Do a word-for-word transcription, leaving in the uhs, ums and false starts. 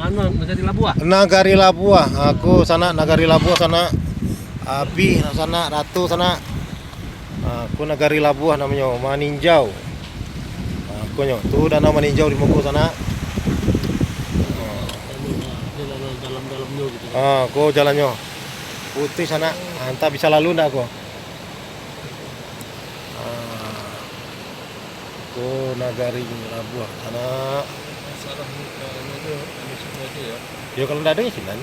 Anu, Nagari Labuah. Nagari Labuah. Aku sanak Nagari Labuah sanak. Abih sanak, Ratu sanak. Ah, ko Nagari Labuah namonyo, Maninjau. Ah, ko nyo, tu danau Maninjau di muko sanak. Anu, ah, dia dalam dalam-dalamnyo gitu. Ah, ko jalannyo. Putih sanak. Ah, antah bisa lalu ndak ko? Ah. Ko Nagari Labuah sanak. Salah ni, ah, anu tu, anu semua tu ya. Yo kalau ndak ado yo sinan.